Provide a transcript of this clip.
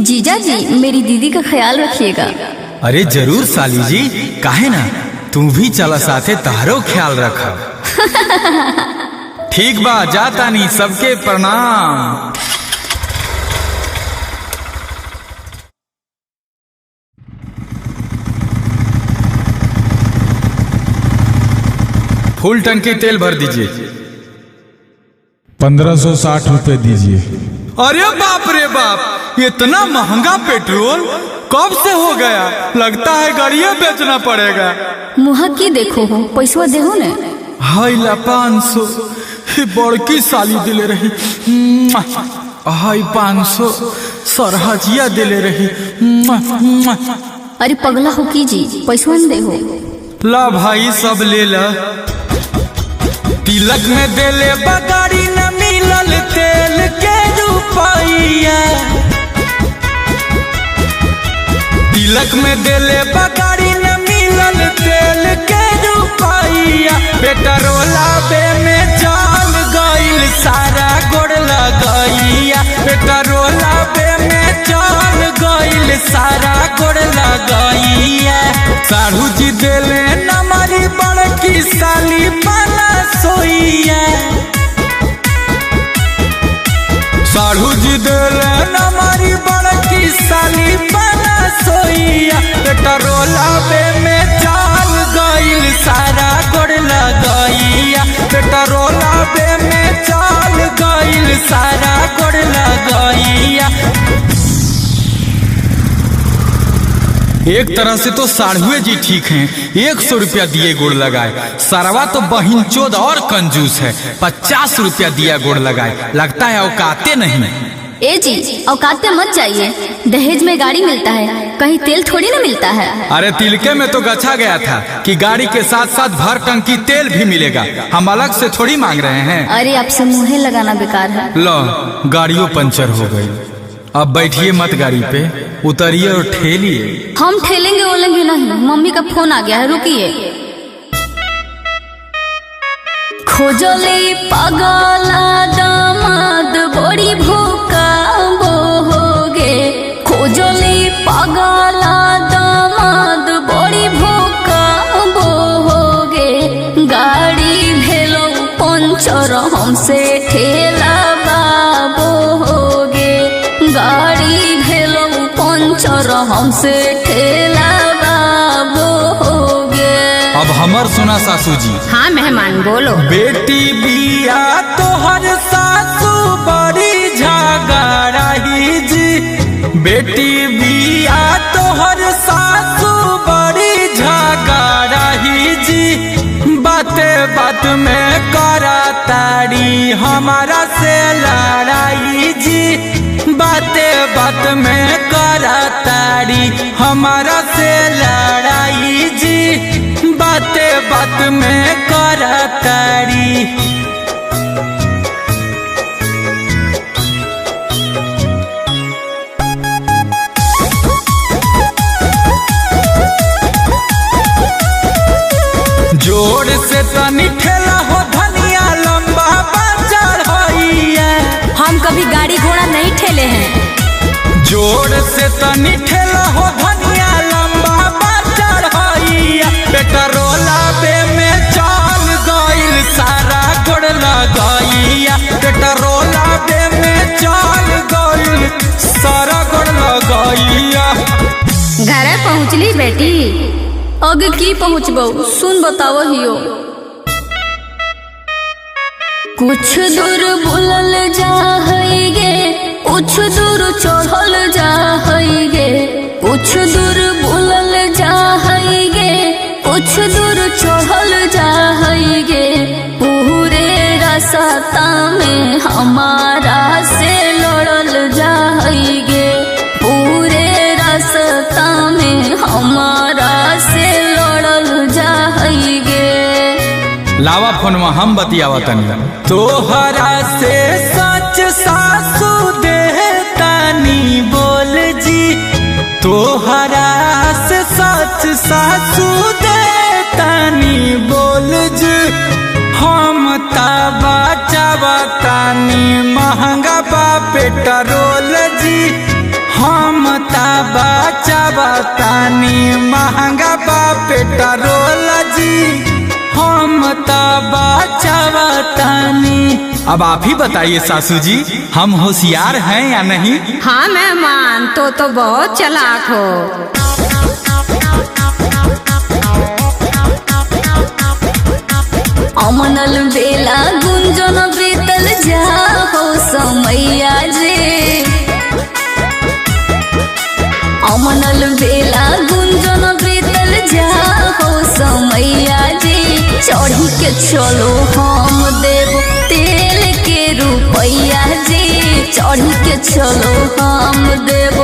जीजा जी, मेरी दीदी का ख्याल रखिएगा। अरे जरूर साली जी, काहे ना, तू भी चला साथे, तारो ख्याल रख। ठीक बा, जातानी, सबके प्रणाम। फुल टंकी तेल भर दीजिए। 1560 रुपए दीजिए। अरे बाप रे बाप, इतना महंगा पेट्रोल कब से हो गया? लगता है गाड़ियाँ बेचना पड़ेगा। मुहा की देखो हो, पैसवा देहो ने। हाय ला 500, बड़की साली दिले रही। हाय 500 सरहजिया दिले रही। अरे पगला हो की जी, पैसवा न देहो। ला भाई सब ले ला। तिलक में देले बगाड़ी न मिलल तेल के रुपैया। तिलक में देले बगाड़ी न मिलल तेल के रुपैया। पेट्रोलाबे में चल गइल सारा गोड़ लगैया। पेट्रोलाबे में चल गइल सारा गोड़ लगैया। साढ़ू जी देले नमरी बड़की साली बना सोइया। साढ़ू जी देले नमरी बड़की साली बना सोइया। पेट्रोलाबे में चल गइल सारा गोड़ लगैया। पेट्रोलाबे में चल गइल सारा गोड़ लगैया। एक तरह से तो साढ़ुए जी ठीक हैं, 100 रुपया दिए गोड़ लगाए। सरवा तो बहिन चोद और कंजूस है, 50 रुपया दिया गोड़ लगाए। लगता है औकाते नहीं। ए जी, औकात पे मत जाइए, दहेज में गाड़ी मिलता है, कहीं तेल थोड़ी ना मिलता है। अरे तिलके में तो गछा गया था कि गाड़ी के साथ साथ भर टंकी तेल भी मिलेगा, हम अलग से थोड़ी मांग रहे हैं। अरे आपसे मुँह लगाना बेकार है। लो गाड़ियों पंचर हो गई, अब बैठिए मत गाड़ी पे, उतरिए और ठेलिए। हम ठेलेंगे ओलेंगे नहीं, मम्मी का फोन आ गया है, रुकिए। खोजली पगला दामाद बड़ी भूखा हो गे। खोजली पगला दामाद बड़ी भूखा हो गे। गाड़ी भेलो पंचर हमसे ठेला बाबो हो गे। गाड़ी भेलो पंचर हमसे ठेला बाबो हो गे। अब हमर सुना सासू जी। हाँ मेहमान बोलो। बेटी बिया तोहर सासू बड़ी झगड़ाही जी। बेटी बिया तोहर सासू बड़ी झगड़ाही जी। बाते बात में करा ताड़ी हमारा से लड़ाई जी। बाते बात में करा ताड़ी हमारा से लड़ाई जी। बाते बात में करा ताड़ी। जोर से तनी ठेला हो धनिया लंबा बाजार होइया। हम कभी गाड़ी घोड़ा नहीं ठेले हैं। जोर से तनी ठेला हो धनिया लंबा बाजार होइया। पेट्रोलाबे में चल गइल सारा गोड़ लगैया। पेट्रोलाबे में चल गइल सारा गोड़ लगैया। घरे पहुँचली बेटी? अग की पहुँचबो, सुन बताव हियो। कुछ दूर बुलल जा है गे, कुछ दूर चढ़ल जा है गे। कुछ दूर बुलल जा है गे, कुछ दूर चढ़ल जा है गे। पूरे रास्ता में हमारा से लड़ल जा है गे। पूरे रास्ता में हमारा से लड़ल जा है गे। लावा फोनवा हम बतियावा तनी। तोहरा से सच सासू दे तानी बोल जी। तोहरा से सच सासू दे तानी बोल जी। हम ता बचावा तानी महंगा बा पेट्रोल जी। हम बचावतानी महंगा बा पेट्रोल जी, हम त बचावतानी। अब आप ही बताइए सासू जी, हम होशियार हैं या नहीं? हाँ मेहमान, तो बहुत चालाक हो। अमनल बेला गुंजन बीतल जाहो समैया जे। अमनल बेला गुंजन बीतल जाहो समैया जे। चढ़ी के चलो हम देव तेल के रुपैया जे। चढ़ी के चलो हम देव